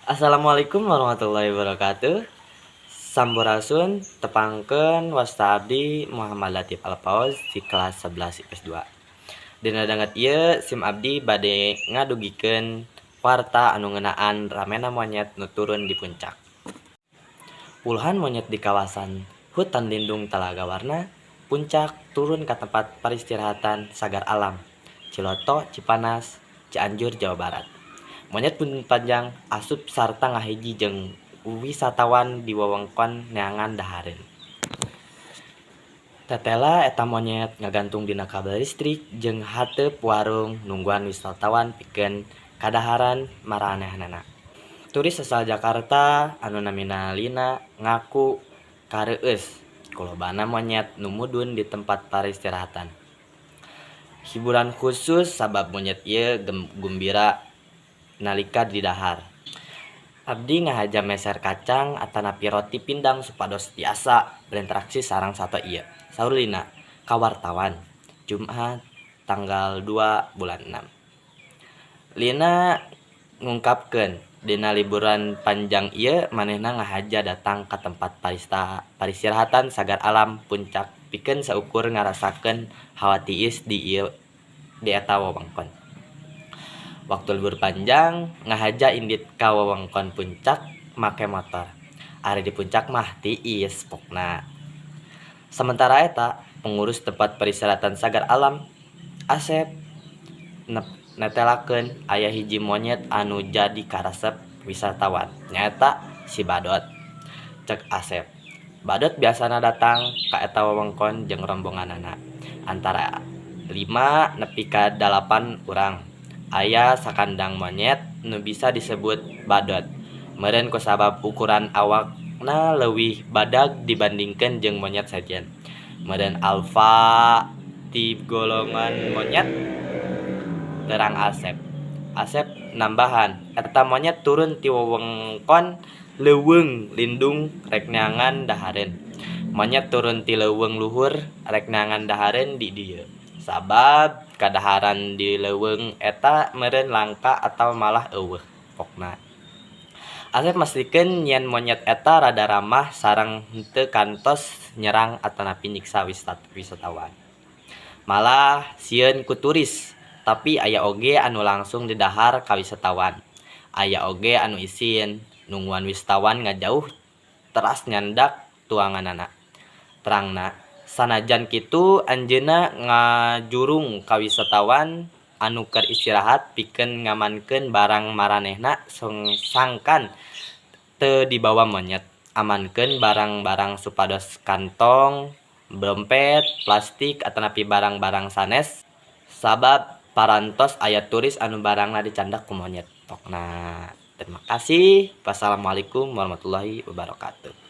Assalamualaikum warahmatullahi wabarakatuh. Sampurasun, tepangkeun wasta abdi Muhammad Latif Alfaoz di kelas 11 IPS 2. Dina danget ieu sim abdi bade ngadugikeun warta anu ngeunaan ramena monyet nu turun di Puncak. Puluhan monyet di kawasan hutan lindung Talaga Warna, Puncak turun ka tempat paristirahatan Sagar Alam, Ciloto, Cipanas, Cianjur, Jawa Barat. Monyet buntut panjang asup sarta ngahiji jeung wisatawan di wewengkon neangan dahareun. Tetela eta monyet ngagantung dina kabel listrik jeung hateup warung nungguan wisatawan pikeun kadaharan maranehanana. Turis asal Jakarta anu namina Lina ngaku kareueus ku lobana monyet nu mudun di tempat paristirahatan. Hiburan khusus sabab monyet ieu gumbira nalika didahar. Abdi ngahaja meser kacang atanapi roti pindang supados tiasa berinteraksi sareng sato ieu, saur Lina ka wartawan, Jumat tanggal 2 bulan 6. Lina ngungkapkeun dina liburan panjang ieu manehna ngahaja datang ka tempat paristirahatan Sagar Alam Puncak pikeun saukur ngarasakeun hawa tiis di eta wewengkon. Waktu libur panjang ngahaja indit ka wewengkon Puncak make motor. Ari di Puncak mah tiis pokna. Samentara eta, pengurus tempat paristirahatan Sagar Alam, Asep netelakeun aya hiji monyet anu jadi karesep wisatawan, nyaeta si Badot. Cek Asep, Badot biasana datang ka eta wewengkon jeung rombonganana, antara 5 nepi ka 8 urang. Aya sakandang monyet nu bisa disebut badot meureun kusabab ukuran awakna leuwih badag dibandingkeun jeung monyet sejen. Meureun alfa ti golongan monyet, terang Asep. Asep nambahan, eta monyet turun ti wewengkon leuweung lindung rek neangan dahareun. Monyet turun ti leuweung luhur rek neangan dahareun di dieu. Sabab kadaharan di leuweung eta meureun langka atawa malah euweuh pokna. Asep mastikeun yen monyet eta rada ramah sareng henteu kantos nyerang atanapi nyiksa wisatawan. Malah sieun ku turis, tapi aya oge anu langsung didahar ka wisatawan. Aya oge anu isin, nungguan wisatawan ngajauh teras nyandak tuanganana, terangna. Sanajan kitu anjeunna ngajurung ka wisatawan anu keur istirahat pikeun ngamankeun barang maranehna sangkan teu dibawa monyet. Amankeun barang-barang supados kantong, dompet, plastik atanapi barang-barang sanes sabab parantos aya turis anu barangna dicandak ku monyet, pokna. Terima kasih. Wassalamualaikum warahmatullahi wabarakatuh.